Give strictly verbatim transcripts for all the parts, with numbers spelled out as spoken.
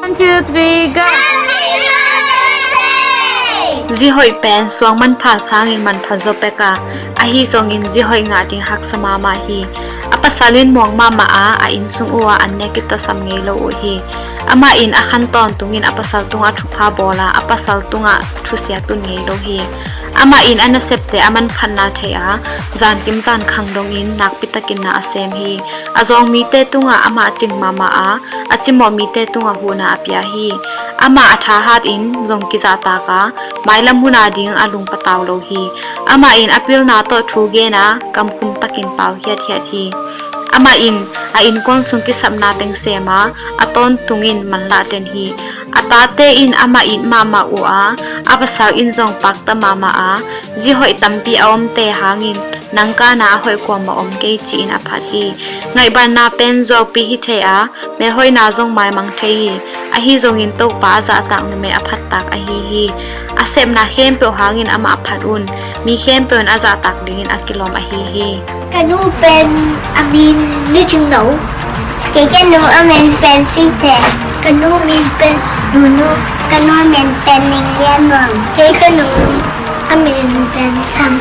One, two, three, go! Zi hoih pen suang manpha sangin manpha zaw pek a, ahi zongin zi hoih ngah ding haksa mahmah hi. A pasal in muang mahmah a, a innsung uh ah an nek i tasam ngei lo uh hi. Amah in a khan tawntungin a pasal tungah thupha bawl a, a pasal tungah thusia tun ngei lo hi. Amah in a nasepte a manphatna thei a, zankim zankhang dongin nakpi takin na a sem hi. A zawng mite tungah amah cing mahmah a, a cimawh mite tungah huhna a pia hi. Amah a thahatin zong kizahtak a, mailam hun ading a lungpatau lo hi. Amah in a pilna tawh thu gen a, kamkhum takin pau hiathiat hi. Amah in a innkuan sung kisapna teng sem a, a tawntungin manlah den hi. A tate in amah it mahmah uh a, a pasal in zong pakta mahmah a, zi hoih tampi a omte hangin nangkahna a hoih kuamah om kei ci-in a phat hi. Ngaihbanna pen zuaupi hi thei a, melhoihna zong maimang thei hi. Ahi zongin Topa a zahtak numei a phattak ahi hi. A sepna khempeuh hangin amah a phat un, mi khempeuh in a zahtak dingin a kilawm ahi hi. Ka nu pen a min Nu Cing Lo. Kei ka nu a min pen Sui Teng. Ka nu min pen Nu Nu. Ka nu a min pen Ning Lian Muang. Kei ka nu a min pen Thang.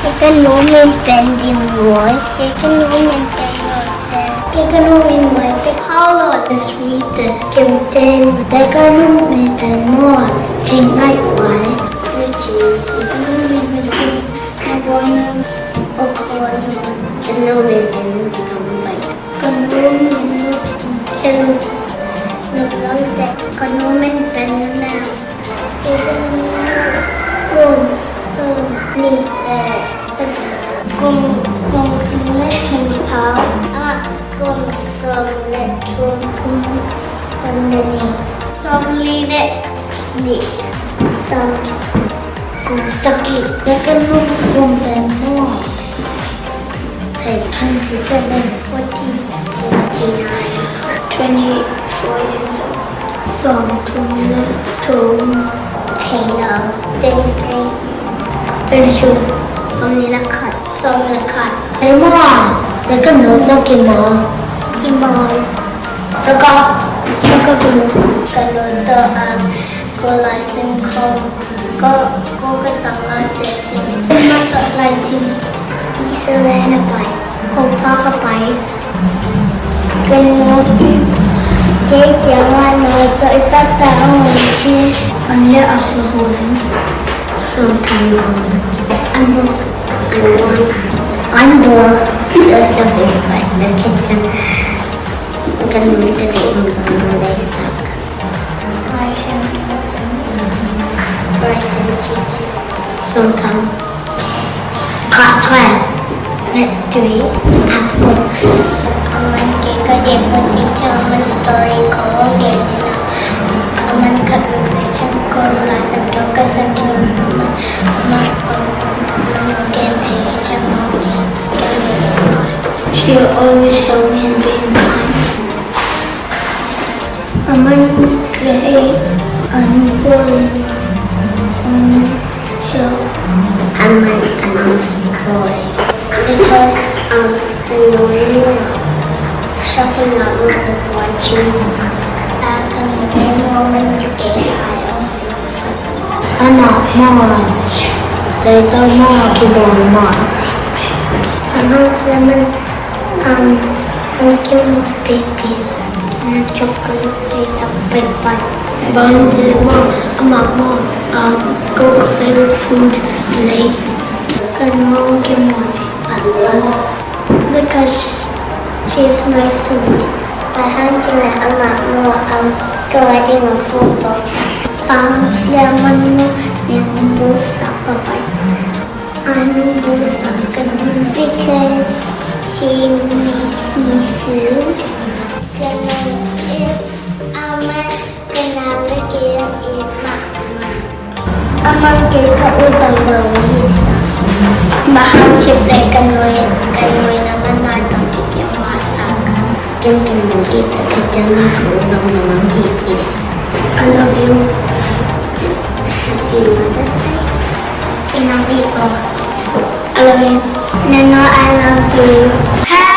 Kei ka nu min pen Dim Muai. Kei ka nu min pen Muai Sen. Kei ka nu min Muai Kei Paulo. Sui Teng. Kei Teng. Kei ka nu min pen Muai Cing Ngai Muai. Kei Cing. Kei ka nu min pen Kum. Ka nu min pen Kum. Ka nu min pen Kum. Ka nu min pen Kum. Ka nu min pen Kum. Ka nu min pen Kum. Kum sawm nih le sagih. Kum sawm thum le thum pha. Ah, kum sawm le thum. Kum sawm le nih. Sawm li le nih. Sawm. Kum sagih. Ka nu kum pen maw? Thei twenty seven. Forty. Forty nine. Twenty four years old. Sawm thum le thum. Thei lo. Thei thei. Thirty two. Sawm nih le khat. Sawm le khat. Thei maw? Thei ka nu tawh kimawl. Kimawl. Saka. Saka kimawl. Ka nu tawh a. Ko laisim ko, ko, ko ka sang lai te sim. Mata laisim. Israel na pai. Ko pa ka pai. Kan no. Te kia wa no to ipata ang chi. An le a ko ho le. So tan no. An bo. An bo. An bo. Yo sa ko pa na kita. Kan no te te ang bo na sa. Rice and chicken. Sum tam. Class twelve. Grade three. Apple. A man kei ka dei pa teacher, a man story ko gen ina. A man khat ru ve chan ko ru la sa to ka sa to a man, a man, a man gen thei chan a man gen thei. She always help me in being kind. A man kei an bawl in, um, help. A man an bawl. Because, um, the noise, shopping out with the watching. Uh, a man kei I also. Amah maw, lei tawh maw kibawl maw? Amah cia man, um, an kimawl pipi. Na cuk ka lu hei sak pek pai. Bang cia maw, amah maw, um, ko ka favorite food lei. Ka nu kimawl pipi. Because she's nice to me. Bang hang cih leh amah maw, um, ka wedding a football. Bang hang cih leh amah maw, nang bul sak ka pai. An bul sak ka nu. Because she makes me food. Ka nu is amah. Ka nau le kei a it mahmah. Amah kei ka ut dangdang hi. Bang hang cih leh ka nu, ka nu in amah na dang kipia masa. Ken ka nu it a ka dang ka ut dangdang hi. I love you. Happy Mother's Day. Ken nang it ko. I love you. Nano, I love you.